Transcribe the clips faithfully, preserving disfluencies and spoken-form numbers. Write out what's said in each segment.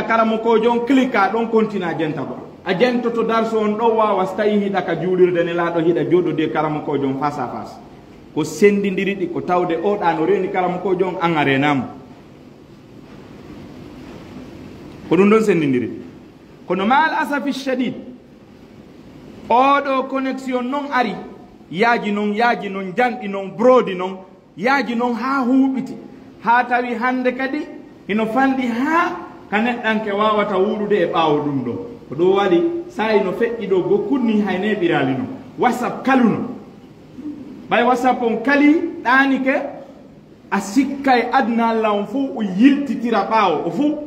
Karamokoojo on, clique ɗon, continue a jentagol. A jentoto darsu on ɗon, waawa so tawi hiɗa ka juulirde nelaaɗo, hiɗa jooɗodi e karamokoojo on face à face. Ko senndindiri ɗi, ko tawde o ɗa no reeni karamokoojo on, an a reenaama. Ko ɗum ɗon senndindiri. Kono ma al asafi shadid, oo ɗoo connexion non ari, yaaji non, yaaji non, janɗi non, broodi non, yaaji non haa huuɓiti, haa tawi hannde kadi hino fanɗi haa ka neɗɗanke waawata wuuɗude e ɓaawo ɗum ɗoo. Ko ɗum waɗi, saa'i no feƴƴi ɗoo, gokkun ni hay neeɓiraali non. WhatsApp kaluno. Ɓay WhatsApp on kalii, ɗaanike, a sikkay aduna Alla on fow o yiltitira ɓaawo, o fow.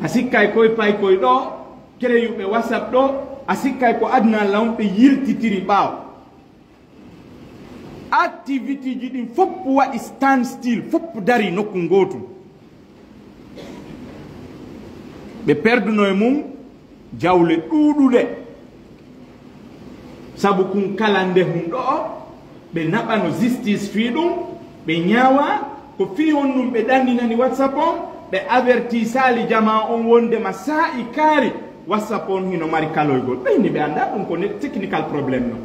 A sikkay koy pay koy ɗoo, kereyuɓe WhatsApp ɗoo, a sikkay ko aduna Alla on ɓe yiltitiri ɓaawo. Activité ji ɗin fof waɗi standstill, fof dari nokku ngootu. Ɓe perduno e mum jawle ɗuuɗuɗe. Sabu kun kala nde hun ɗoo, ɓe naɓano justice fii ɗum, ɓe ñaawa, ko fii honɗum ɓe ɗanninani WhatsApp on, ɓe avertisaali jamaa on wondema saa'i kaari WhatsApp on hino mari kaloygol. Ɓe ni ɓe anndaa ɗum ko ne-, technical problem non.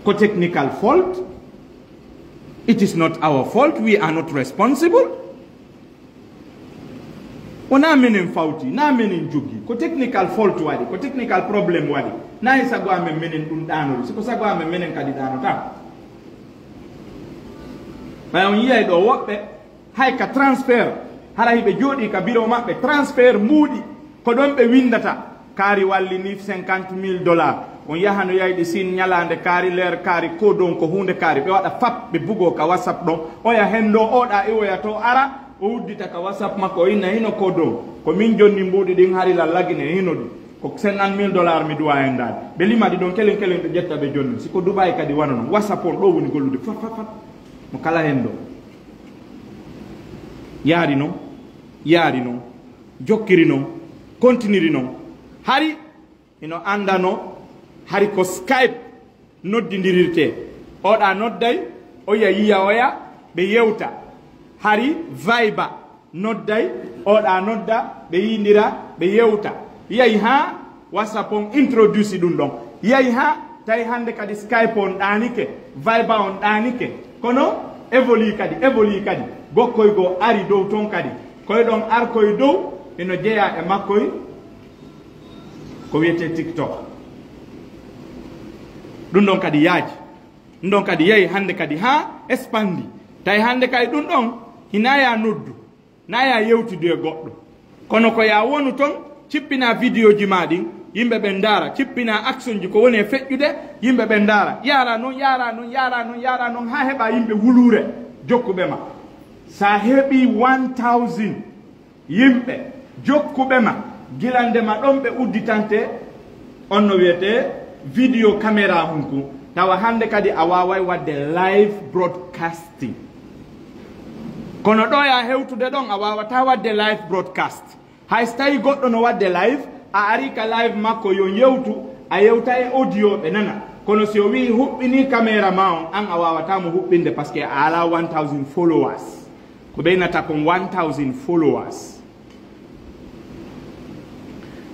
Ko technical fault. It is not our fault. We are not responsible. Wonaa menen fawti, naa menen jogii. Ko technical fault waɗi, ko technical problem waɗi. Naa e sago amen menen ɗum ɗaanori. Si ko sago amen menen kadi ɗaanotaa. Ɓay on yiyay ɗoo woɓɓe, hay ka transfert, hara hiɓe jooɗii ka biro maɓɓe, transfert muuɗi, ko ɗon ɓe winndata. Kaari walli ni cinquante mille dollars. On yaha no yayɗi Siin ñalaande kaari, leer kaari, ko ɗon ko huunde kaari. Ɓe waɗa fap, ɓe bugoo ka WhatsApp ɗon. Oya henndo, oɗa iwoya to ara, o uddita ka WhatsApp makko, o inna hino ko ɗon. Ko min jonni mbuuɗi ɗin, hari la lagine hino ɗi. Ko cinquante mille dollars mi duwa henndaade. Ɓe lima ɗi ɗon kelen kelen, ɓe ƴetta ɓe jonni. Si ko Dubai kadi wano non. WhatsApp on ɗo woni gollude fat, fat, fat. Mo kala henndo. Yaari non, yaari non, jokkiri non, kontiniri non. Hari hino anndano, hari ko Skype noddindirirtee. Oɗa nodday, oya yiya oya, ɓe yewta. Hari Viber nodday, oɗa nodda, ɓe yindira, ɓe yewta. Yahi haa WhatsApp on introduce ɗum ɗon. Yahi haa tawi hannde kadi Skype on ɗaanike, Viber on ɗaanike. Kono évolue kadi, évolue kadi. Gokkoy goo ari dow ton kadi. Koy ɗon arkoy dow, ino jeyaa e makkoy ko wiyetee TikTok. Ɗum ɗon kadi yaaji. Ɗum ɗon kadi yahi hannde kadi haa expandi. Tawi hannde kay ɗum ɗon hinaa ya noddu, naa ya yewtude e goɗɗo. Kono ko ya wonu ton, cippina vidéo ji ma ɗin, yimɓe ɓen ndaara, cippina action ji ko woni e feƴƴude, yimɓe ɓen ndaara. Yaara non, yaara non, yaara non, yaara non, haa heɓa yimɓe wuluure jokkuɓe ma. Sa heɓi one thousand, yimɓe jokkuɓe ma, gila nde ma ɗon ɓe udditante, on no wiyetee video caméra hun kun. Tawa hannde kadi a waaway waɗde live broadcasting. Kono ɗo ya hewtude ɗon, a waawataa waɗde live broadcast. Hay so tawi goɗɗo no waɗde live, a ari ka live makko yo yewtu, a yewta e audio ɓe nana. Kono si o wi'i huɓɓini caméra ma on, an a waawataa mo huɓɓinde parce que a alaa one thousand followers. Ko ɓeynata kon one thousand followers.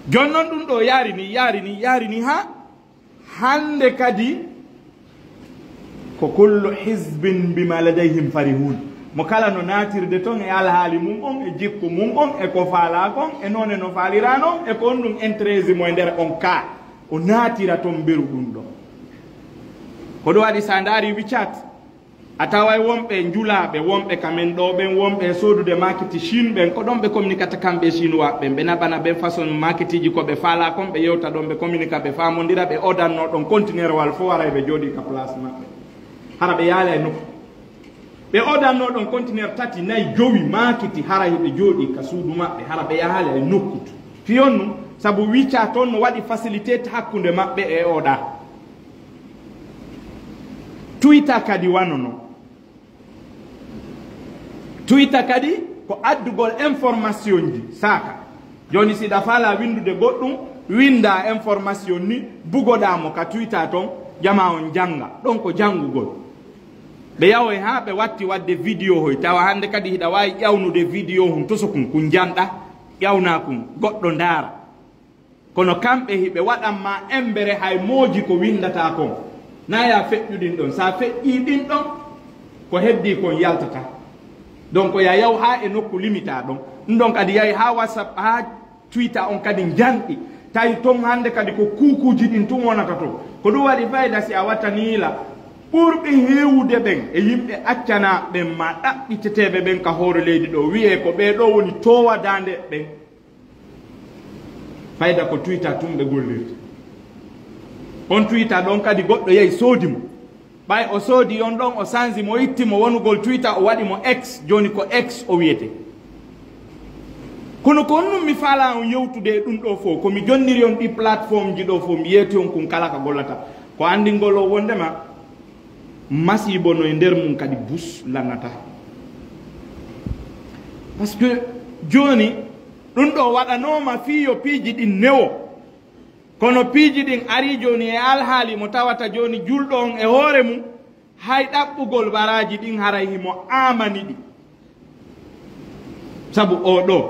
Jooni non ɗum ɗo yaari ni, yaari ni, yaari ni haa hannde kadi ko kullu hizbin bima ladayhim farihun. Mo kala no naatirde ton e alhaali mum on, e jikku mum on, e ko faalaa kon, e noone no faalira non, e ko on ɗum intérêt mo e nder on ka. O naatira ton mberu ɗum ɗo. Ko ɗum waɗi sa ndaari WeChat, a taway wonɓe njulaaɓe, wonɓe ka men ɗo ɓen, wonɓe e soodude makiti Chine ɓen, ko ɗon ɓe communicata kamɓe e Chinois ɓen, ɓe naɓana ɓen façon makitiji ko ɓe faalaa kon, ɓe yewta ɗon, ɓe communica, ɓe faamondira, ɓe odanno ɗon conteneur wal fof, haray ɓe jooɗii ka place maɓɓe. Hara ɓe yaala e nokku. Ɓe odanno ɗon conteneur tati, nayi, jowi makiti, haray ɓe jooɗii ka suudu maɓɓe, hara ɓe yahaali e nokku. Fiyon nu, sabu WeChat on no waɗi facilité hakkunde maɓɓe e oɗa. Twitter kadi wano non. Twitter kadi ko addugol information ji, saaka. Jooni, si ɗa faala winndude goɗɗum, winnda information ni, bugoɗaa mo ka Twitter ton, jama on jannga. Ɗon ko janngugol. Ɓe yahoy haa ɓe watti waɗde video hoy, tawa hannde kadi hiɗa waawi ƴawnude video hun to sokun, kun janɗa, ƴawna kun, goɗɗo ndaara. Kono kamɓe hiɓe waɗan ma embere hay mooji ko winndata kon. Na ya feƴƴu ɗin ɗon. Sa feƴƴii ɗin ɗon, ko heddii kon yaltata. Donc ya yaw haa e nokku limita ɗon. Ɗum ɗon kadi yahi haa WhatsApp, haa Twitter on kadi njanɗi. Tawi ton hannde kadi ko kuukuuji ɗin tun wonata ton. Ko ɗum waɗi fayda si a wattanii la ɓurɓe heewude ɓen e yimɓe accanaaɓe ɓen ma ɗaɓɓiteteeɓe ɓen ka hoore leydi ɗo. Wiyee ko ɓee ɗo woni toowa daande ɓen. Fayda ko Twitter tun ɓe gollirta. On Twitter ɗon kadi goɗɗo yahi soodi mo. Ɓay o soodi on ɗon, o sanji mo, itti mo wonugol Twitter, o waɗi mo X, jooni ko X o wiyete. Kono ko on nun mi faalaa on yewtude e ɗum ɗoo fow, ko mi jonniri on ɗi plateforme ji ɗoo fow, mi yeeti on kun kala ka gollata. Ko anndingol on wondema masiibo no e nder mum kadi bus lannata. Parce que jooni ɗum ɗoo waɗanooma fii yo piiji ɗin newo. Kono piiji ɗin arii jooni e alhaali mo tawata jooni julɗo on e hoore mum, hay ɗaɓɓugol baraaji ɗin haray himo aamani ɗi. Sabu oo ɗoo,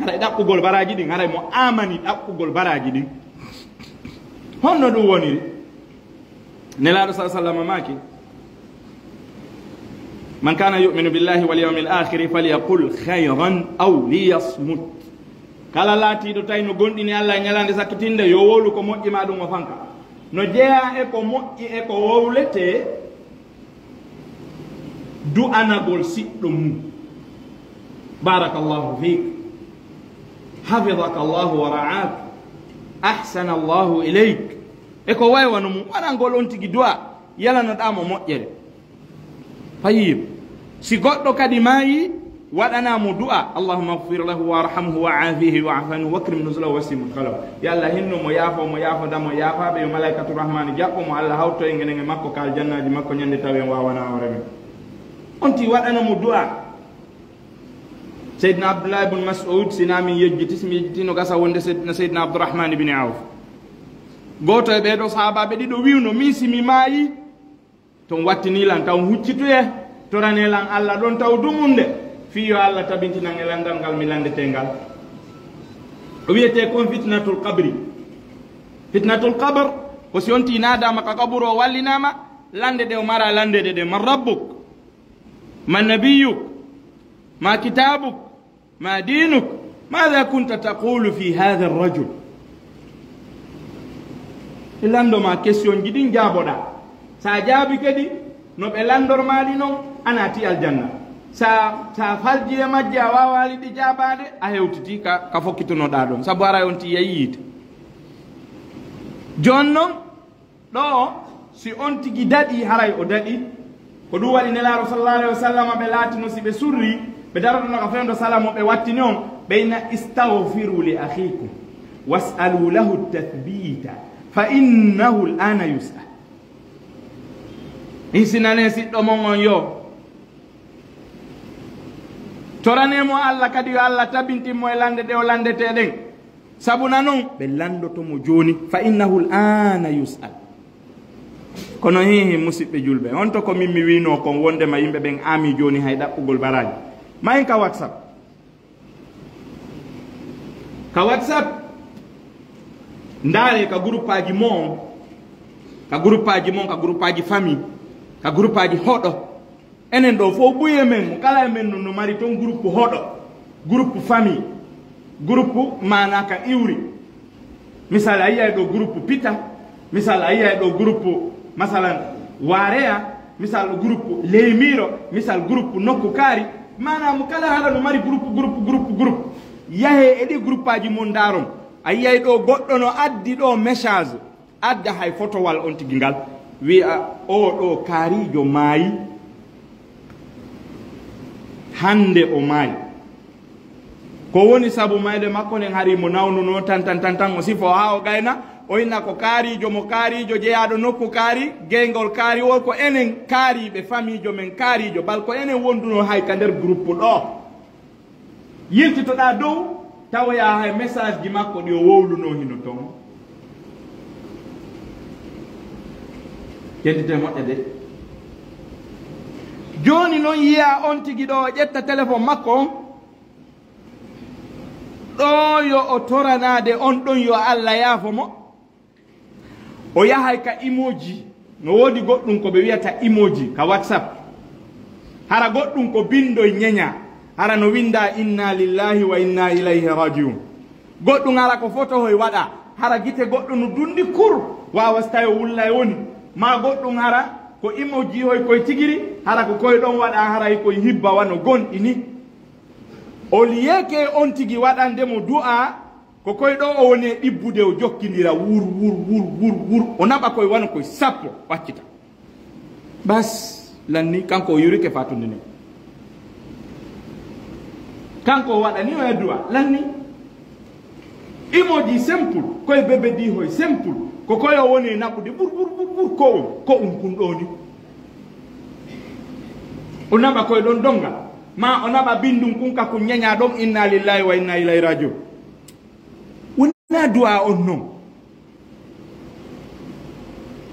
haray ɗaɓɓugol baraaji ɗin, haray mo aamani ɗaɓɓugol baraaji ɗin. Honno ɗum woniri? Nelaaɗo sa sallam maaki, "Man kana yu'minu billahi wal yawmil akhiri falyaqul khayran aw liyasmut." Kala laatiiɗo tawi no gomɗini Allah e ñalaande sakkitinde, yo wowlu ko moƴƴi maa ɗum o fanka. No jeyaa e ko moƴƴi e ko wowletee, du'anagol siɗɗo mum. Barakallahu fiik. Hafidakallahu wa ra'aak. Ahsanallahu ilayk. E ko waywano mum, waɗangol on tigi du'a, yalanoɗaa mo moƴƴere. Tayyib. Si goɗɗo kadi maayi, waɗanaa mo du'a, "Allahumma ighfir lahu warhamhu wa afihi wa'fu anhu wa akrim nuzulahu wa wasi' mudkhalahu." Yo Allah hinno mo, yaafo mo, yaafoda mo, yaafaaɓe yo malaykatu rahmani jaɓɓo mo, Allah hawto en enen e makko ka aljannaaji makko ñande tawi en waawanaa hoore men. On ti waɗana mo du'a. Seydina Abdullah ibn Mas'ud, si naa min yejjiti, si mi yejjiti no gasa wonde Seydina, Seydina Abdurrahman ibn Awf. Gooto e ɓee ɗoo sahaabaaɓe ɗiɗo wi'uno, "Min si mi maayi, ton wattini lan, taw huccituye, torane lan Allah ɗon taw dumunde, fii yo Allah tabintinan e landal ngal mi landetee ngal." O wiyetee kon fitnatul qabri. Fitnatul qabr, ko si on ti naadaama ka kaburu o wallinaama, lande ɗe o mara landeede ɗen, "Man rabbuk? Man nabiyyuk? Ma kitabuk? Ma dinuk? Madha kunta taqulu fi hadha ar-rajul?" Ɓe lando ma question ji ɗin jaaboɗaa. Sa jaabike ɗi, no ɓe landor ma ɗi non, a naati aljanna. Sa, sa falji e majji, a waawaali ɗi jaabaade, a hewtiti ka, ka fokkitunoɗaa ɗon. Sabu haray on ti yahi yiite. Jooni non, ɗoo, si on tigi daɗii, haray o daɗii. Ko ɗum waɗi Nelaaɗo sallallahu alayhi wa sallam, ɓe laatino si ɓe surri, ɓe darotono ka fewndo sala mo ɓe wattini on, ɓe inna, "Istaghfiru li akhikum, was'alu lahu tathbita, fa innahu al-ana yus'al." Hisinanee siɗɗo mon on yo. Toranee mo Allah kadi yo Allah tabintin mo e lande ɗe o landetee ɗen. Sabu na non, ɓe landoto mo jooni, "Fa innahu al-ana yus'al." Kono hihi, musiɓɓe julɓe, on to ko min mi wiinoo kon wondema yimɓe ɓen aamii jooni hay ɗaɓɓugol baraaji. Ma en ka WhatsApp. Ka WhatsApp, ndaaree ka guruppaaji mon, ka guruppaaji mon, ka guruppaaji famille, ka guruppaaji hoɗo. Enen ɗoo fow buy e men, mo kala e men no, no mari ton groupe hoɗo, groupe famille, groupe maanaa ka iwri. Misal, a yiyay ɗoo groupe pita, misal, a yiyay ɗoo groupe, masalan, waareya, misal, groupe leymiiro, misal, groupe nokku kaari. Maanaa mo kala haɗa no mari groupe, groupe, groupe, groupe. Yahee e ɗi gruppaaji mon ndaaron. A yiyay ɗoo goɗɗo no addi ɗoo message. Adda hay fotowal on tigi ngal, wi'a, "Oo ɗoo kaariijo maayi, hannde o maayi." Ko woni sabu mayde makko nden? Hari mo nawnunoo tan, tan, tan, tan, o sifoo haa o gayna, o inna ko kaariijo mo kaariijo jeyaaɗo nokku kaari, geyngol kaariwol, ko enen kaariiɓe famiijo men kaariijo, bal ko enen wondunoo hay ka nder groupe ɗoo. Yiltitoɗaa dow, tawoyaa hay message ji makko ɗi o wowlunoo hino ton. Kendite moƴƴa de. Jooni non yiyaa on tigi ɗo o ƴetta telefon makko on, ɗo yo o toranaade on ɗon yo Alla yaafo mo. O yahay ka emoji, no woodi goɗɗum ko ɓe wiyata emoji ka WhatsApp. Hara goɗɗum ko bindoy ñeña, hara no winda inna lillahi wa inna ilayhi rajiun. Goɗɗum hara ko foto hoy waɗa, hara gite goɗɗo no dundi kur, wawa so tawi o wulla e woni. Ma goɗɗum hara ko emoji hoy koy tigiri, hara ko koy ɗon waɗa, hara e koy hibba wano gonɗi ni. O liyeke on tigi waɗande mo du'a, ko koy ɗo o woni e ɗibbude, o jokkindira wur, wur, wur, wur, wur. O naɓa koy wano koy sappo, waccita. Bas, lanni, kanko o yurike fatunde nden. Kanko o waɗani o e du'a, lanni. Emoji simple, koye bebe di hoy simple. Ko koye o woni e naɓude bur, bur, bur, bur, ko on, ko on kun ɗo ni. O naɓa koye ɗon dongal. Ma o naɓa bindun kun ka kun ñaña ɗon, inna lillahi wa inna ilayhi rajiun. Wona du'a on non.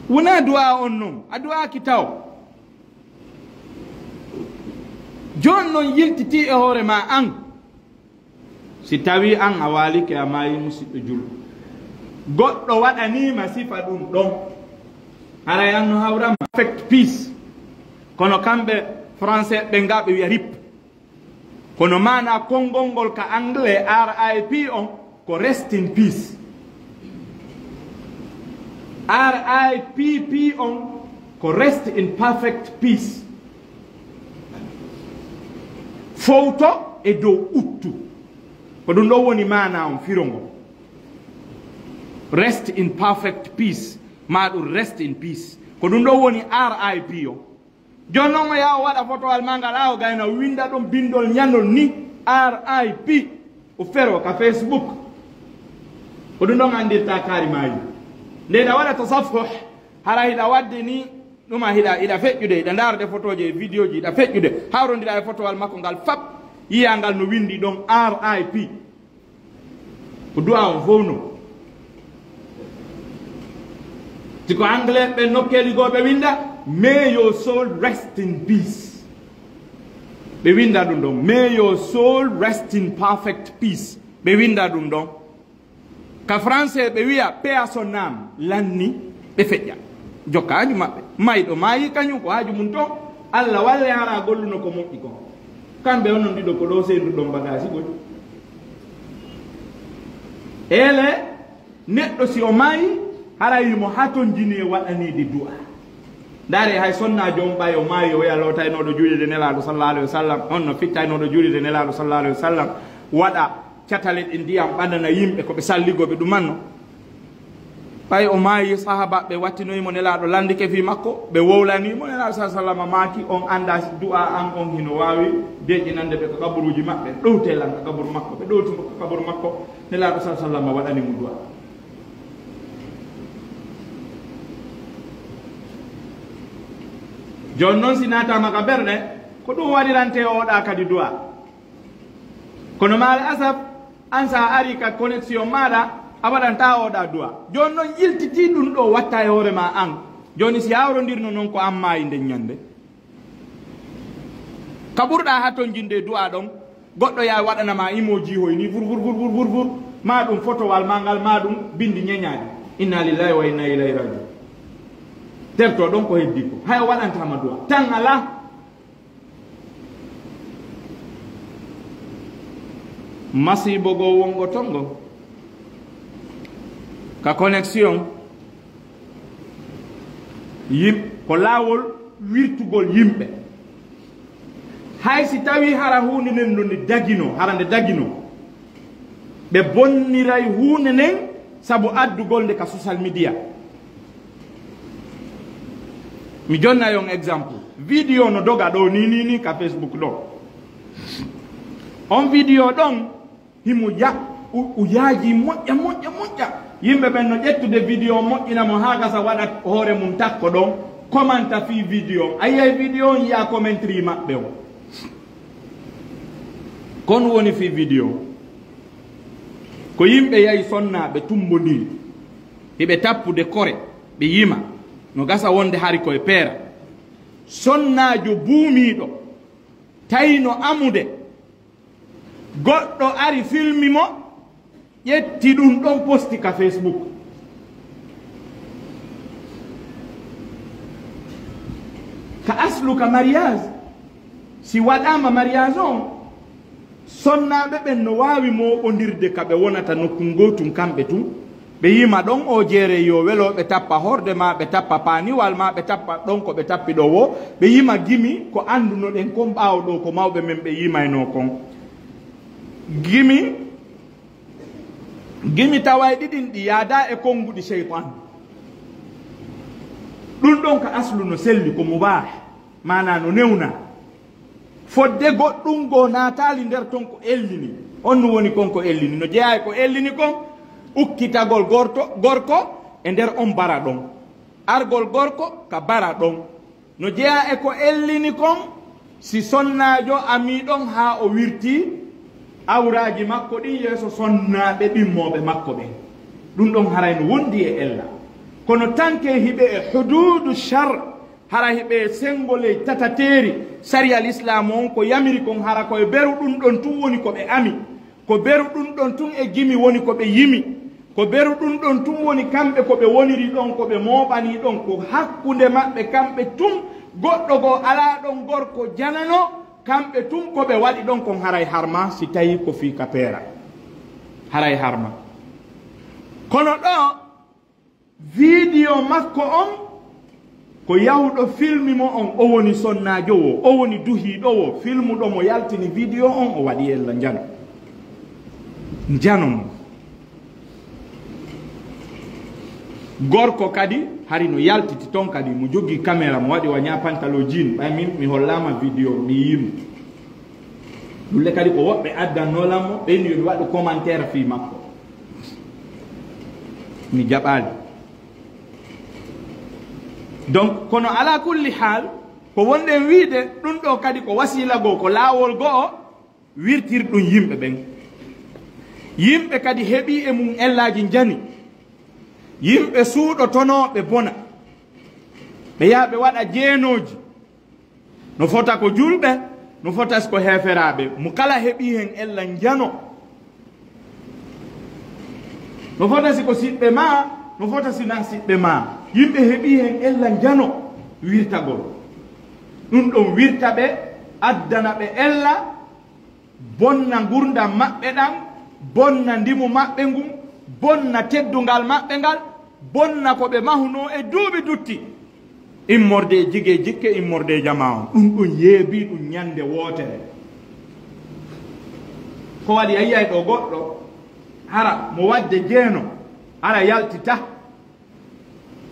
Wona du'a on non. A du'aki taw. Jon non yiltiti e hoore ma an. Si tawi an a waalike a maayi, musiɗɗo julɗo, goɗɗo waɗaniima sifa ɗum ɗon, haray an no hawran ma. Perfect peace. Kono kamɓe français ɓe nga ɓe wiya rip. Kono maana konngol ngol ka anglais R I P on ko rest in peace. R I P P on ko rest in perfect peace. Fowto e dow ɓuttu. Ko ɗum ɗon woni maana on firo ngon. Rest in perfect peace. Ma ɗum rest in peace. Ko ɗum ɗon woni R I P on. Jooni non o yaha o waɗa fotowal ma ngal, haa o gayna, o winnda ɗon binndol ñanol ni, R I P, o fero ka Facebook. Ko ɗum ɗon anndirta kaari maayi. Nde hiɗa waɗa tasaffuh, hara hiɗa waɗde ni, ɗuma hiɗa, hiɗa feƴƴude, hiɗa ndaarde fotooji e vidéoji, hiɗa feƴƴude, hawrondira e fotowal makko ngal fap, yiya ngal no winndi ɗon R I P. Ko du'a on fow non. Si ko anglais ɓe nokkeeli goo ɓe winnda, "May your soul rest in peace." Ɓe winnda ɗum ɗon, "May your soul rest in perfect peace." Ɓe winnda ɗum ɗon. Ka français ɓe wiya, "Paix à son âme." Lanni, ɓe feƴƴa. Jokka haaju maɓɓe. Mayɗo maayi kañum ko haaju mum ton. Alla walle hara golluno ko moƴƴi kon. Kamɓe onon ɗiɗo ko ɗo seenduɗon bagage ɓoy. Ele, neɗɗo si o maayi, haray mo hatonjini e waɗaniide du'a. Ndaare hay sonnaajo on ɓay o maayi, o wiya lootaynooɗo juulirde Nelaaɗo sallallahu alayhi wa sallam, on no fittaynooɗo juulirde Nelaaɗo sallallahu alayhi wa sallam, waɗa catale ɗe ndiyam ɓadana yimɓe ko ɓe salligoo ɓe ɗumanno. Ɓay o maayi, sahaabaaɓe wattinoyi mo Nelaaɗo, lanndike fii makko, ɓe wowlani mo. Nelaaɗo sallallahu alayhi wa sallam maaki, "On anndaa du'a an on hino waawi deeƴinande ɓe ka kaburuuji maɓɓe. Ɗowtee lan ka kaburu makko." Ɓe ɗowti mo ka kaburu makko, Nelaaɗo sallallahu alayhi wa sallam waɗani mo du'a. Jooni non si naataama ka ɓerɗe, ko ɗum waɗirante oɗa kadi du'a. Kono maal asaf, an sa ari ka connexion maaɗa, a waɗanta oɗa du'a. Jooni non yiltitii ɗum ɗo watta e hoore ma an. Jooni si hawrondirno non ko an maayi nden ñande. Ka ɓurɗa hatonjinde e du'a ɗon, goɗɗo yaa waɗana ma emoji hoy ni vur, vur, vur, vur, vur, vur. Ma ɗum fotowal ma ngal, ma ɗum bindi ñeñaɗi. Inna lillahi wa inna ilayhi rajiun. Terto ɗon ko heddi ko. Hay o waɗanta ma du'a. Tan ala. Masiibo goo wongo ton ngo ka connexion, yim-, ko laawol wirtugol yimɓe. Hay si tawi hara huunde nden no nde dagino, hara nde dagino, ɓe bonniray huunde nden sabu addugol nde ka social media. Mi jonna yon exemple. Video no doga ɗo ni, ni, ni ka Facebook ɗo. On video ɗon, himo ya-, u-, u yaaji moƴƴa, moƴƴa, moƴƴa. Yimɓe ɓen no ƴettude video moƴƴina mo haa gasa waɗa hoore mum takko ɗon, komanta fii video on. A yiyay video on, yiya commentary maɓɓe on. Kon woni fii video on. Ko yimɓe yahi sonnaaɓe tumbondiri. Hiɓe tappude kore, ɓe yima. No gasa wonde hari koye peera. Sonnaajo buumiiɗo, tawi no amude, goɗɗo ari filmi mo, ƴetti ɗum ɗon posti ka Facebook. Ka aslu ka mariage, si waɗaama mariage on, sonnaaɓe ɓen no waawi mooɓondirde ka ɓe wonata nokkun gootun kamɓe tun. Ɓe yima ɗon o jeere yo welo, ɓe tappa horde ma, ɓe tappa paaniwal ma, ɓe tappa ɗon ko ɓe tappi ɗo wo, ɓe yima gimi ko anndunoɗen kon ɓaawo ɗo ko mawɓe men ɓe yimaynoo kon. Gimi, gimi tawayɗi ɗin ɗi yaadaa e konnguɗi seytaan. Ɗun ɗon ka aslu no selli, ko mubaah, maanaa no newnaa. Fodde goɗɗun goo naataali nder ton ko ellini. On no woni kon ko ellini. No jeyaa e ko ellini kon, ukkitagol gorto, gorko e nder on bara ɗon. Argol gorko ka bara ɗon. No jeyaa e ko ellini kon, si sonnaajo amii ɗon haa o wirtii awraaji makko ɗin yeeso sonnaaɓe ɗimmooɓe makko ɓen. Ɗun ɗon haray no wondi e ella. Kono tanke hiɓe e huduudu shar, hara hiɓe e senngo ley tatateeri, sariya Lislaamu on ko yamiri kon, hara ko e beru ɗun ɗon tun woni ko ɓe ami, ko beru ɗun ɗon tun e gimi woni ko ɓe yimi, ko beru ɗun ɗon tun woni kamɓe ko ɓe woniri ɗon, ko ɓe mooɓanii ɗon, ko hakkunde maɓɓe kamɓe tun, goɗɗo goo alaa ɗon gorko janano, kamɓe tun ko ɓe waɗi ɗon kon haray harma, si tawii ko fii ka peera. Haray harma. Kono ɗoo, vidiyo makko on, ko yahuɗo filmi mo on, o woni sonnaajo wo, o woni duhiiɗo wo, filmuɗo mo yaltini vidiyo on, o waɗi ella njano. Njano mo. Gorko kadi, hari no yaltiti ton kadi, mo jogii kamera, mo waɗi wa ñaa pantalo jean, ɓay min, mi hollaama vidiyo, mi yii mo. Ɗun le kadi ko woɓɓe addannoo lan mo, ɓe inni yo mi waɗu commentaire fii makko. Mi jaɓaali. Donc, kono alaa kulli haal, ko wonɗen wiide, ɗun ɗoo kadi ko wasiila goo, ko laawol go'o wirtirɗun yimɓe ɓen. Yimɓe kadi heɓii e mun ellaaji njani. Yimɓe suuɗotonooɓe bona. Ɓe yaha ɓe waɗa jeenooji. No fota ko julɓe, no fota si ko heeferaaɓe. Mo kala heɓii hen ella njano. No fota si ko siɓɓe maa, no fota si naa siɓɓe maa. Yimɓe heɓii hen ella njano wirtagol. Ɗun ɗon wirta ɓe, addana ɓe ella, bonna ngurndan maɓɓe ɗan, bonna ndimu maɓɓe ngun, bonna teddungal maɓɓe ngal, bonna ko ɓe mahunoo e duuɓi dutti. Immorde e jige jikke, immorde e jamaa on. Ɗun ɗon yeebii ɗun ñande wootere. Ko waɗi a yi'ay ɗoo goɗɗo, hara mo waɗde jeeno, hara yaltitah.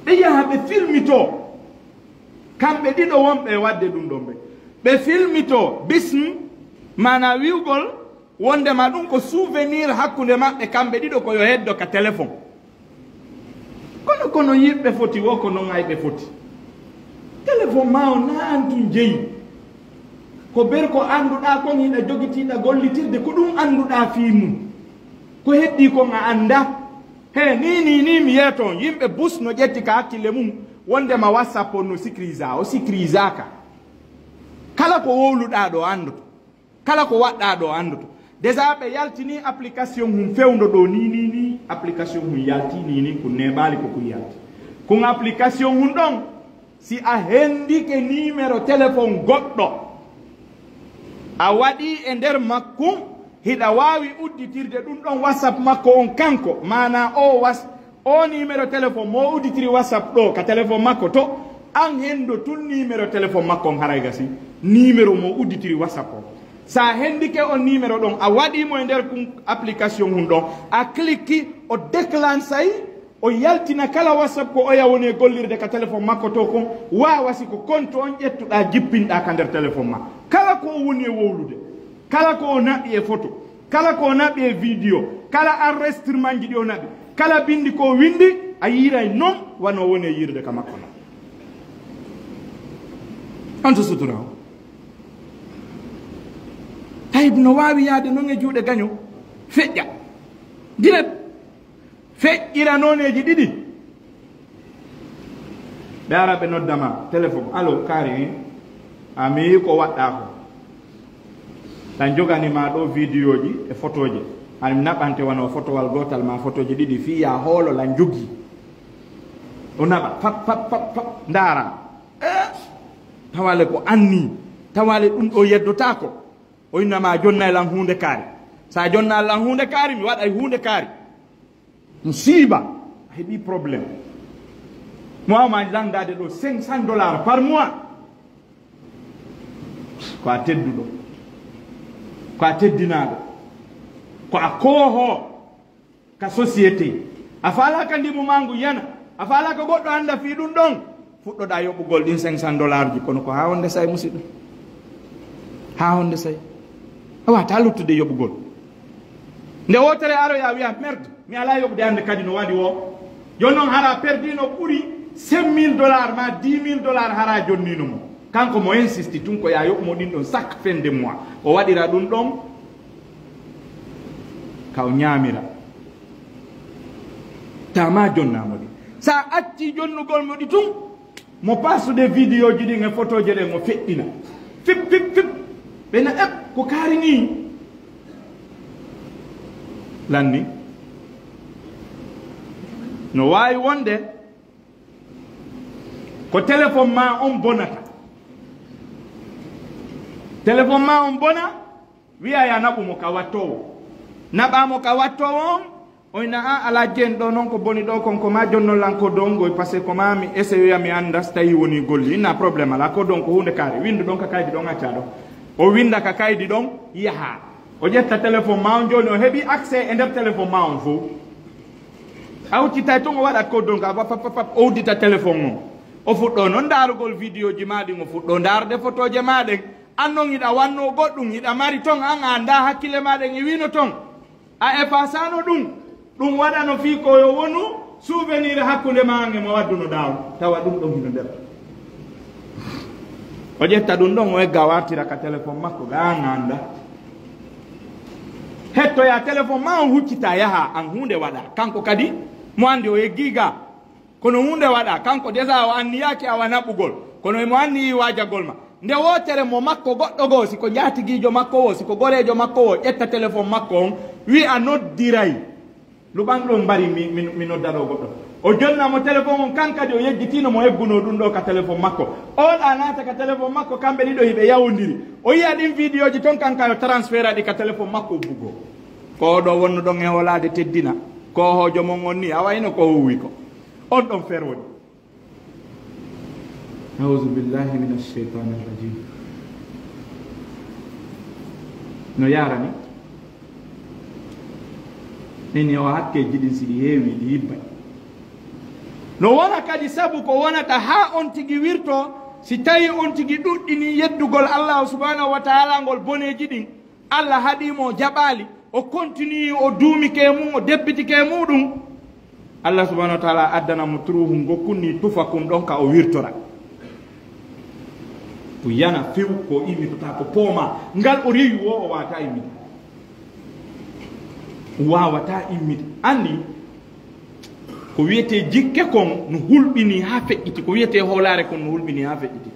Ɓe yaha ɓe filmitoo. Kamɓe ɗiɗo wonɓe e waɗde ɗun ɗon ɓe. Ɓe filmitoo bism, maanaa wi'ugol wondema ɗun ko souvenir hakkunde maɓɓe kamɓe ɗiɗo ko yo heddo ka telefon. Kono, kono yiɓɓe foti wo ko non ay ɓe foti. Telefon maa on naa an tun jeyi. Ko ber ko annduɗaa kon hiɗa jogitiiɗa gollitirde, ko ɗun annduɗaa fii mun. Ko heddii kon a anndaa. He, nii, nii, nii mi yeeto on. Yimɓe bus no ƴetti ka hakkille mun wondema WhatsApp on no sikiriisaa. O sikiriisaaka. Kala ko wowluɗaa ɗoo anndoto. Kala ko waɗɗaa ɗoo anndoto. Déjà ɓe yaltinii application hun fewndo ɗoo nii, nii, nii. Application hun yaltii nii, nii. Kun neeɓaali ko kun yalti. Kun application hun ɗon, si a hendike niimero telefon goɗɗo, a waɗii e nder makkun, hiɗa waawi udditirde ɗun ɗon WhatsApp makko on kanko, maanaa o was-, o niimero telefon mo udditiri WhatsApp ɗoo ka telefon makko to, an hendo tun niimero telefon makko on haray gasi, niimero mo udditiri WhatsApp on. Sa hendike on niimero ɗon, a waɗii mo e nder kun application hun ɗon, a clique, o déclenchey, o yaltina kala WhatsApp ko oya woni e gollirde ka telefon makko to kon, waawa si ko konto on ƴettuɗaa jippinɗaa ka nder telefon ma. Kala ko o woni e wowlude, kala ko o naɓi e photo, kala ko o naɓi e video, kala enregistrement ji ɗi o naɓi, kala bindi ko o windi, a yiiray non wano o woni e yiirde ka makko non. On to sutura o. Tayib no waawi yaade non e juuɗe gaño, feƴƴa. Direct. Feƴƴira nooneeji ɗiɗi. Ɓe ara ɓe nodda ma téléphone. Allo, kaari, hein? A mi ko waɗɗa ko. Lan jogani ma ɗo vidéo ji e photo ji. An mi naɓante wano photowal gotal ma photo ji ɗiɗi fii ya hoolo lan jogi. O naɓa pap, pap, pap, pap, ndaara. Eh, tawale ko anni. Tawale ɗum ɗo yeddotako. O inna ma jonnay lan huunde kaari. Sa jonna lan huunde kaari, mi waɗay huunde kaari. Musiba, a heɓi problème. Mo ama landade ɗo cinq cents dollars par mois. Ko a tedduɗo. Ko a teddinaɗo. Ko a kooho ka société. A faalaka ndimu mangu yana. A faalaka goɗɗo anda fii ɗum ɗon. Fuɗɗoɗa yoɓugol ɗin cinq cents dollars ji, kono ko ha honde say, musiɗɗo? Ha honde say? A wata luttude yoɓugol. Nde wotere aroya wiya, "Merde, mi ala yoɓude hande kadi no waɗi wo." Jon non hara perdino ɓuri cinq mille dollars ma dix mille dollars hara jonnino mo. Kanko mo insisti tun ko ya yoɓu mo ɗin ɗon chaque fin de mois. O waɗira ɗum ɗon ka o ñaamira. Tama jonnamo ɗi. Sa acci jonnugol mo ɗi tun, mo pasude vidéo ji ɗin e photo ji ɗin o feɗɗina. Fip, fip, fip. Ɓe na ep ko kaari ni. Lanni. No waawi wonde ko téléphone ma on bonata. Téléphone ma on bona, wiya ya naɓu mo ka wattowo. Naɓa mo ka wattowo on, o ina a ala jen ɗo non ko boni ɗo kon ko ma jonnon lan ko dongo parce que ko ma mi essayoya mi anda so tawi woni golli. Inna problème ala ko don ko hunde kaari. Windu ɗon ka kaydi ɗon acca ɗon. O winda ka kaydi ɗon yaha. O ƴetta téléphone ma on joni o heɓi accès e nder téléphone ma on fof. A huccitay tun o waɗa ko don ka pap, pap, pap, o uddita téléphone on. O fuɗɗo non ndaarugol vidéo ji ma ɗin, o fuɗɗo ndaarde photo je ma ɗen. An non hiɗa wanno goɗɗum, hiɗa mari ton, an a anda hakkille ma ɗen e wino ton. A effacano ɗum. Ɗum waɗano fii ko yo wonu souvenir hakkunde ma an e mo wadduno ɗa on. Tawa ɗum ɗon hino nder. O ƴetta ɗum ɗon, o egga wartira ka téléphone makko, ga an a anda. Hettoya téléphone ma on huccita yaha, an huunde waɗa. Kanko kadi, mo andi o eggi ga. Kono huunde waɗa, kanko déjà o anniyaaki awa naɓugol. Kono emo anniyi waajagol ma. Nde wootere mo makko goɗɗo goo, si ko njaatigiijo makko woo, si ko goreejo makko woo, ƴetta téléphone makko on, wi'a noddiray. Luɓan ɗon mbari mi, mi, mi nodda ɗo goɗɗo. O jonna mo téléphone on, kan kadi o yejjitino mo egguno ɗum ɗo ka téléphone makko. On a naata ka téléphone makko, kamɓe ɗiɗo hiɓe yawondiri. O yi'a ɗin vidéo ji ton, kan ka yo transfert ɗi ka téléphone makko ubbugo. Ko o ɗo wonno ɗon e hoolaade teddina. Ko hoojo mon on ni, a wayno ko huwi ko. On ɗon ferwoni. Auzu billahi min ash-shaytani rajim. No yarani? Nini o hakkeji ɗin si ɗi heewi, ɗi yibbay. No wona kadi sabu ko wonata haa on tigi wirto, si tawi on tigi ɗuɗɗini yeddugol Allah subhanahu wa ta'ala ngol boneji ɗin, Allah haɗi mo o jaɓaali, o continue, o duumike e mum, o debbitike e muɗum. Allah subhanahu wa ta'ala addana mo turuhu ngo kunni tufa kun ɗon ka o wirtora. Ko yana few ko immitota ko pooma. Ngal o rewi wo o wata immita. Wawata immita. Andi ko wiyete jikke kon no hulɓini ha feƴƴiti. Ko wiyete hoolare kon no hulɓini ha feƴƴiti.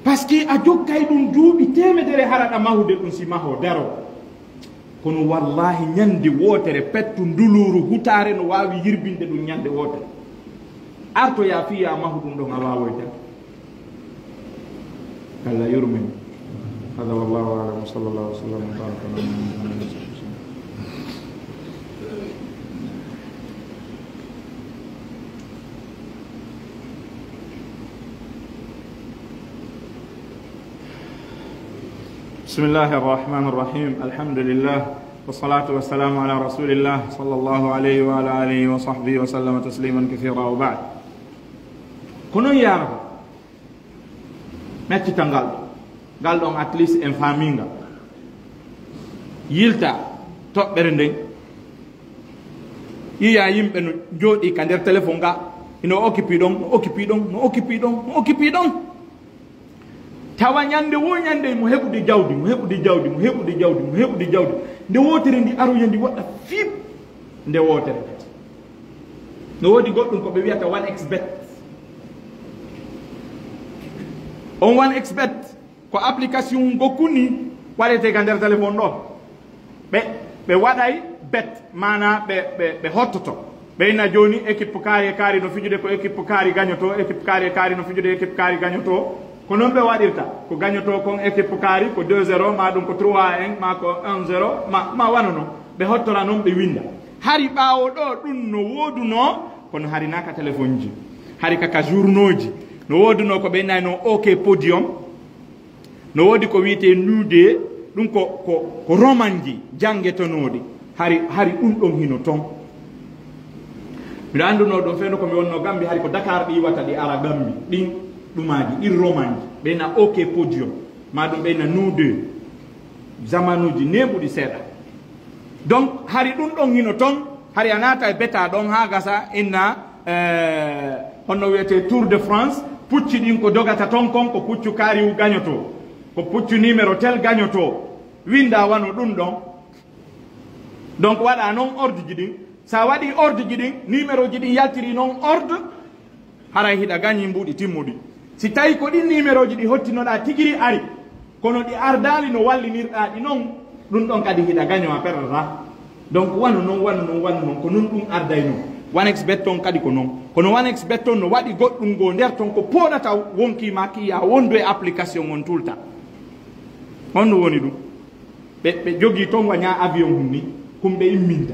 Parce que a jokkay ɗum duuɓi teemedere haraɗa mahude ɗum si maho daro. Kono wallahi ñande wootere pettu nduluuru hutaare no waawi yirbinde ɗum ñande wootere. Artoya fiya mahu ɗum ɗon a waawoyta. Kalla yurmin. Hada wallahu alam wa sallallahu wa sallam wa baraka ala nabiyyina Muhammad. بسم الله الرحمن الرحيم. الحمد لله. والصلاة والسلام على رسول الله صلى الله عليه وعلى آله وصحبه وسلم تسليما كثيرا وبعد. Kono yaraba. Mettital ngal ɗon. Ngal ɗon at least en faami ngal. Yilta toɓɓere nden. Yiya yimɓe no jooɗi ka nder téléphone nga. Ino occupé ɗon, no occupé ɗon, no occupé ɗon, no occupé ɗon. Tawa ñande wo ñande mo heɓude jawdi, mo heɓude jawdi, mo heɓude jawdi, mo heɓude jawdi. Nde wootere ndi aroya ndi waɗa fiip. Nde wootere kadi. No woodi goɗɗum ko ɓe wiyata one X bet. On one X bet. Ko application gokku ni waɗetee ka nder téléphone ɗo. Ɓe, ɓe waɗay bet, maanaa ɓe, ɓe, ɓe hottoto. Ɓe ina jooni équipe kaari e kaari no fijude ko équipe kaari gañoto, équipe kaari e kaari no fijude équipe kaari gañoto. Ko noon ɓe waɗirta. Ko gañoto kon équipe kaari ko deux zéro, ma ɗum ko trois un, ma ko un zéro, ma, ma wano noon. Ɓe hottora noon, ɓe winnda. Hari ɓaawo ɗo ɗum no woodunoo, kono hari naa ka téléphone ji. Hari ka, ka journaux ji. No woodunoo ko ɓe innay noon OK Podium. No woodi ko wiyetee nude, ɗum ko, ko, ko romanji janngetonooɗi. Hari, hari ɗum ɗon hino ton. Miɗo anndunoo ɗum fewndo ko mi wonnoo Gambi, hari ko Dakar ɗi iwata ɗi ara Gambi. Ɗin ɗumaaji, ɗin romanji. Ɓeyna OK Podium, maa ɗum ɓeyna nude. Zamanuuji neeɓuɗi seeɗa. Donc, hari ɗum ɗon hino ton, hari a naata e beta ɗon haa gasa inna, eh, honno wiyetee Tour de France, pucci ɗin ko dogata ton kon, ko puccu kaari u gañoto, ko puccu numéro tel gañoto, winda wano ɗum ɗon. Donc, waɗa non ordre ji ɗin. Sa waɗi ordre ji ɗin, numéro ji ɗin yaltiri non ordre, haray hiɗa gañi mbuuɗi timmuɗi. Si tawi ko ɗin numéro ji ɗi hottinoɗaa tigiri ari, kono ɗi ardaali no wallinirɗaa ɗi non, ɗum ɗon kadi hiɗa gaño a perdata. Donc, wano non, wano non, wano non, ko non ɗum arday non. One X Bet on kadi ko non. Kono One X Bet on no waɗi goɗɗum goo nder ton ko pooɗata wonkii ma ki ya wondu e application on tout le temps. On no woni ɗum. Ɓe, ɓe jogii ton wa ñaa avion hun ni, kun ɓe imminta.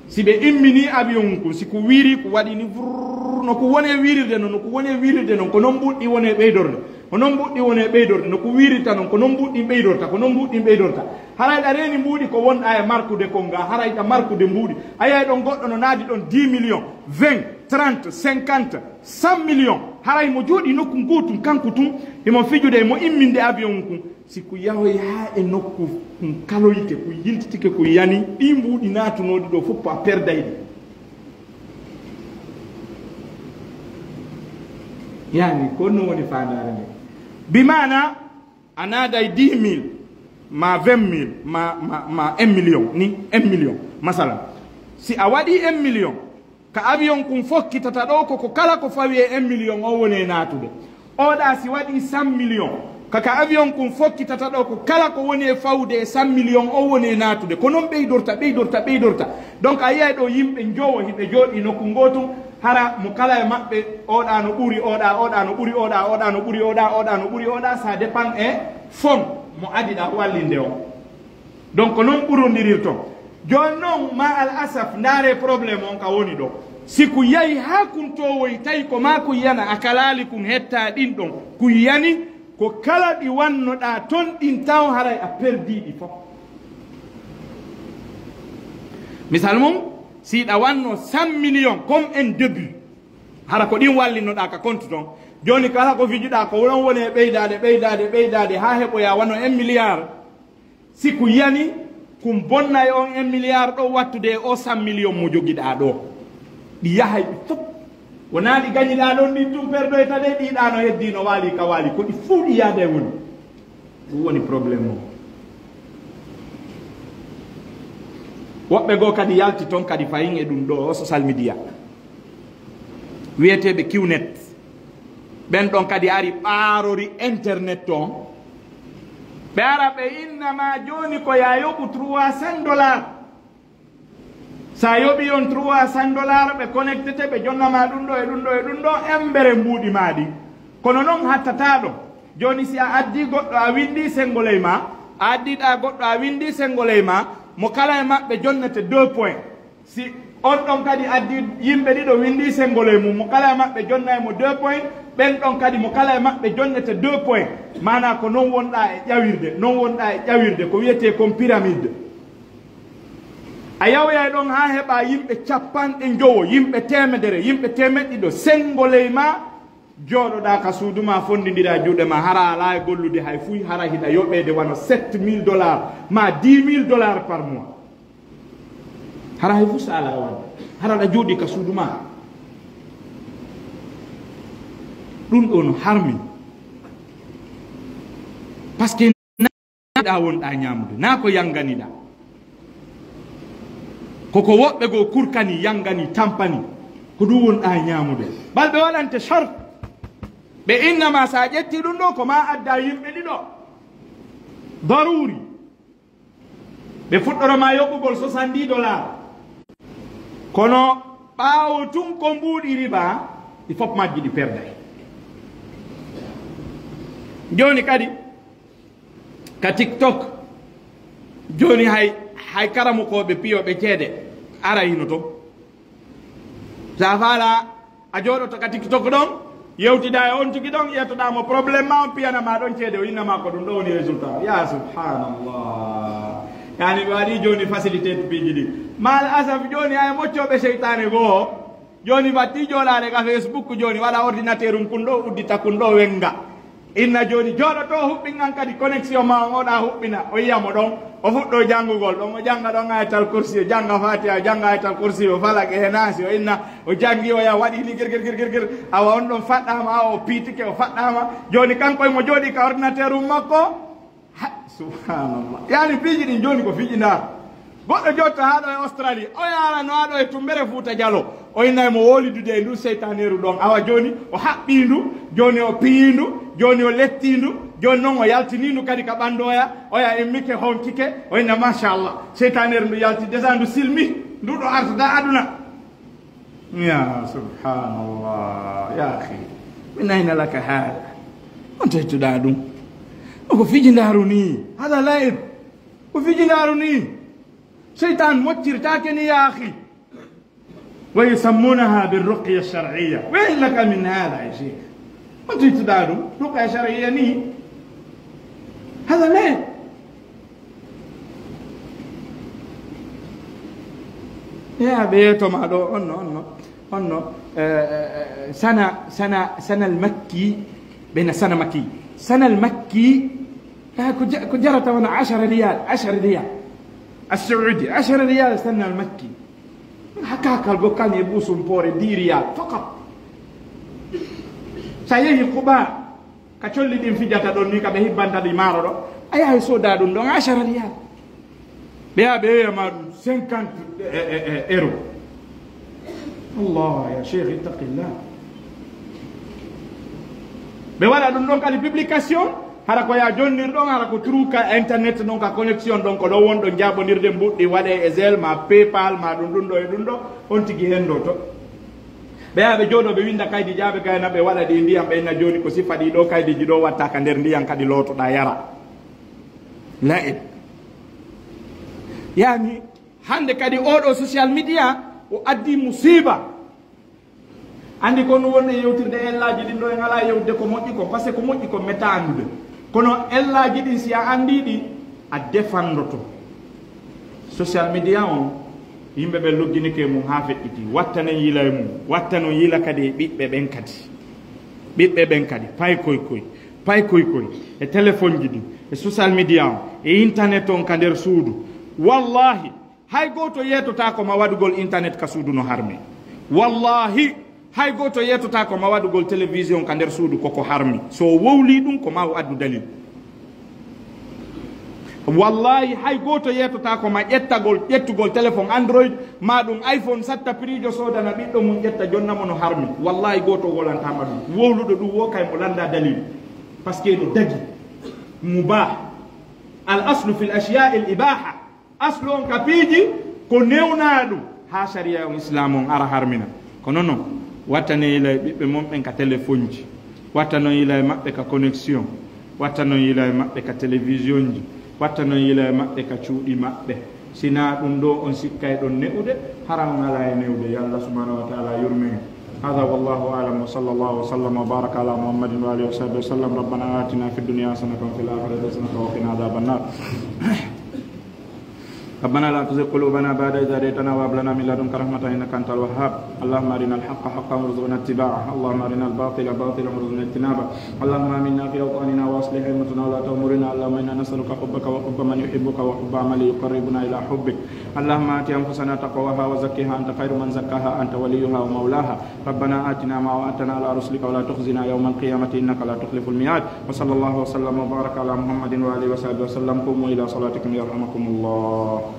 Si ɓe imminii avion hun kun, si ko wiiri, ko waɗi ni vrrr, no ko woni e wiirirde non, no ko woni e wiirirde non, ko non mbuuɗi woni e ɓeydorde. Ko non mbuuɗi woni e ɓeydorde, no ko wiirirta non, ko non mbuuɗi ɓeydorta, ko non mbuuɗi ɓeydorta. Haray ɗa reeni mbuuɗi ko wonɗaa e markude kon ga, haray ɗa markude mbuuɗi. A yiyay ɗon goɗɗo no naadi ɗon dix millions, vingt, trente, cinquante, cent millions. Haray mo jooɗii nokku ngootum kanko tun, himo fijude, mo imminde avion kun. Si ko yahoy haa e nokku kun kaloyte, kun yiltitike, kun yani, ɗii mbuuɗi naatunooɗi ɗoo fof a perday ɗi. Yani, ko ɗum woni faandaare nde. Bi maana, a naaday dix mille, ma vingt mille, ma, ma, ma un million, ni, un million, masalan. Si a waɗii un million, ka avion kun fokkitata ɗoo, ko, ko kala ko fawi e un million o woni e naatude. Oɗa si waɗii cent millions, ka, ka avion kun fokkitata ɗoo, ko kala ko woni e fawde e cent millions o woni e naatude. Ko non ɓeydorta, ɓeydorta, ɓeydorta. Donc, a yiyay ɗoo yimɓe njowo hiɓe jooɗii nokku ngootum, hara mo kala e maɓɓe, oɗa no ɓuri, oɗa, oɗa no ɓuri, oɗa, oɗa no ɓuri, oɗa, oɗa no ɓuri, oɗa, ça dépend e fon mo adiɗa wallinde on. Donc, ko non ɓurondirirton. Jooni non, ma al asaf, ndaaree problème on ka woni ɗoo. Si ko yahi haa kun towoyi, tawi ko maa kun yana, a kalaali kun hettaa ɗin ɗon, kun yani, ko kala ɗi wannoɗaa ton ɗin taw haray a perdii ɗi fof. Misal mum, si ɗa wanno cent millions comme un début, hara ko ɗin wallinnoɗaa ka compte ton. Jooni kala ko fijuɗaa ko ɗon woni e ɓeydaade, ɓeydaade, ɓeydaade, haa heɓoyaa wano un milliard. Si ko yani, kun bonnay on un milliard ɗoo wattude e o cent millions mo jogiɗaa ɗoo. Ɗi yahay ɗi fof. Wonaa ɗi gañiɗaa ɗon ɗin tun perdoyta de, ɗi ɗaa no heddii no waali ka waali. Ko ɗi fuu ɗi yaada e woni. Ɗum woni problème o. Woɓɓe goo kadi yalti ton kadi fayin e ɗum ɗoo o social media. Wiyeteeɓe Qnet. Ɓen ɗon kadi ari ɓaarori internet ton. Ɓe ara ɓe inna ma jooni ko ya yoɓu trois cents dollars. Sa yoɓi on trois cents dollars, ɓe connectete, ɓe jonna ma ɗum ɗo e ɗum ɗo e ɗum ɗo, embere mbuuɗi ma ɗi. Kono non hattataa ɗo. Jooni si a addi goɗɗo a windi sengo ley ma, a addi ɗa goɗɗo a windi sengo ley ma, mo kala e maɓɓe jonnete deux points. Si on ɗon kadi addi yimɓe ɗiɗo windi sengo ley mum, mo kala e maɓɓe jonnay mo deux points, ɓen ɗon kadi mo kala e maɓɓe jonnete deux points. Maanaa ko non wonɗa e ƴawirde, non wonɗa e ƴawirde, ko wiyetee kon pyramide. A yawyay ɗon haa heɓa yimɓe capanɗe njowo, yimɓe teemedere, yimɓe teemeɗɗe ɗiɗo, sengo ley ma, jooɗoɗa ka suudu ma, fondindira juuɗe ma, hara alaa e gollude hay fuy, hara hiɗa yoɓeede wano sept mille dollars ma dix mille dollars par mois. Hara hay fuu saalaa wano, hara aɗa jooɗii ka suudu ma. Ɗum ɗoo no harmi. Parce que naa ɗa wonɗa ñaamude, naa ko yanganiɗa. Koko woɓɓe goo kurkani, yangani, tampani, ko ɗum wonɗa ñaamude. Bal ɓe waɗante short. Ɓe innama sa ƴetti ɗum ɗoo, ko ma adda yimɓe ɗiɗo. Daruri. Ɓe fuɗɗoro ma yoɓugol soixante-dix dollars. Kono ɓaawo tun ko mbuuɗi riba, ɗi fof majji ɗi perday. Jooni kadi, ka TikTok, jooni hay, hay karamokooɓe piyooɓe ceede ara hino ton. Sa faala, a jooɗoto ka TikTok ɗon, yewtida e on tigi ɗon, ƴettoɗa mo problème ma, on piyana ma ɗon ceede, o inna ma ko ɗum ɗo woni résultat. Ya subhanallah. Yani ɓe waɗi jooni facilité piiji ɗi. Mal asaf jooni ay moccooɓe seytaane goo. Jooni batti joolaade ka Facebook jooni, waɗa ordinateur um kun ɗo, uddita kun ɗo, wenga. Inna jooni jooɗoto huɓɓin an kadi connexion ma on, oɗa huɓɓina, o yiya mo ɗon, o fuɗɗo janngugol ɗon, o jannga ɗon ayatal kursi, o jannga fatiha, o jannga ayatal kursi, o falak e naasi, o inna, o janngi, o yaha waɗi ni gir, gir, gir, gir, gir. Awa on ɗon faɗɗama, awa o piitike, o faɗɗama. Jooni kanko emo jooɗi ka ordinateur um makko. Ha, subhanallah. Yani piiji ɗin jooni ko fiiji ndaar. Goɗɗo jotto haa ɗo e Australie, o yaara no haa ɗo e Tumbere Fuuta Jalo. O inna mo wowlidude e ndu seytaneeru ɗon. Awa jooni, o haɓɓii ndu, jooni o piyii ndu, jooni o lettii ndu, jooni non o yaltinii ndu kadi ka ɓanndu oya, oya immike honkike, o inna machallah. Seytaneeru ndu yalti, déjà ndu silmi, ndu ɗo artata aduna. Ya subhanallah, ya akhi. Min ayna laka hada? On tawtuɗa ɗum? Ko fiiji ndaaru ni. Hada laib. Ko fiiji ndaaru ni. Seytan moccirtaake ni, ya akhi. Wa yusammunaha birruqya shar'iyya. Wa in laka min hada, ya sheikh? On tawtuɗa ɗum? Ruqya shar'iyya ni. Hada laib. Ya ɓe yeeto ma ɗo, on no, on no, on no, eh, eh, eh, sana, sana, sana al makki, ɓena sana makki. Sana al makki, ah, ko ja-, ko jarata wona ashara riyal, ashara riyal. As-Saudi, ashara riyal sana al makki. Hakakal go kan e busum pore dix riyal, fakat. Sa yehi Quba, ka colli ɗin fijata ɗon ni, ka ɓe hibbanta ɗi maaro ɗo, a yahay soda ɗum ɗon ashara riyal. Ɓe yaha ɓe yeya ma ɗum cinquante, e, e, e, euro. Allah, ya sheikh, ittaqillah. Ɓe waɗa ɗum ɗon kadi publication, hara ko ya jonnir ɗon, hara ko trou ka internet ɗon, ka connexion ɗon, ko ɗo wonɗo jaabondirde mbuɗɗi waɗe e Zelle ma PayPal ma ɗum ɗum ɗo e ɗum ɗo, on tigi hendo to. Ɓe yaha ɓe jooɗo, ɓe winda kaydi jaaɓe gayna, ɓe waɗa ɗi ndiyam, ɓe inna jooni ko sifa ɗi ɗo kaydiji ɗo watta ka nder ndiyam kadi lootoɗa yara. Laib. Yani, hande kadi oɗo social media, o addi musiba. Andi ko no wonde yewtirde e ellaaji ɗin ɗo, en ala yewtude ko moƴƴi ko, parce que ko moƴƴi ko meta andude. Kono ellaaji ɗin si a andi ɗi, a defandoto. Social media on, yimɓe ɓe logginike e mum haa feƴƴiti. Watta non yila e mum, watta non yila kadi e ɓiɓɓe ɓen kadi. Ɓiɓɓe ɓen kadi, pay koy koy, pay koy koy, e téléphone ji ɗin, e social media on, e internet on ka nder suudu. Wallahi, hay gooto yeetotaako ma waɗugol internet ka suudu no harmi. Wallahi, hay gooto yeetotaako ma waɗugol télévision ka nder suudu koko harmi. So o wowli ɗum, ko ma o addu dalil. Wallahi, hay gooto yeetotaako ma ƴettagol, ƴettugol téléphone Android, ma ɗum iPhone, satta piriijo soodana ɓiɗɗo mum, ƴetta jonna mo no harmi. Wallahi, gooto wolanta ma ɗum. Wowluɗo ɗum wo kay mo landa dalil. Parce que no dagi. Mubah. Al aslu fil ashiya al ibaha. Aslu on ka piiji ko newnaaɗo haa sariya on Islam on ara harmina. Kono non, watta non yila e ɓiɓɓe mon ɓen ka téléphone ji, watta non yila e maɓɓe ka connexion, watta non yila e maɓɓe ka télévision ji, watta non yila e maɓɓe ka cuuɗi maɓɓe. Sina ɗum ɗo on sikkay ɗon ne'ude, hara on ala e ne'ude. Yo Allah subhanahu wa ta'ala yurmen. هذا والله أعلم، وصلى الله وسلم وبارك على محمد وآله وصحبه وسلم. ربنا آتنا في الدنيا حسنة وفي الآخرة حسنة وقنا عذاب النار. ربنا لا تزغ قلوبنا بعد إذ هديتنا وهب لنا من لدنك رحمة إنك أنت الوهاب. اللهم أرنا الحق حقا وارزقنا اتباعه. اللهم أرنا الباطل باطلا وارزقنا اجتنابه. اللهم آمنا في أوطاننا وأصلح أئمتنا وولاة أمورنا. اللهم إنا نسألك حبك وحب من يحبك وحب عمل يقربنا إلى حبك. اللهم آت أنفسنا تقواها وزكها أنت خير من زكاها أنت وليها ومولاها. ربنا آتنا ما وعدتنا على رسلك ولا تخزنا يوم القيامة إنك لا تخلف الميعاد. وصلى الله وسلم وبارك على محمد وآله وصحبه وسلم. قوموا إلى صلاتكم يرحمكم الله.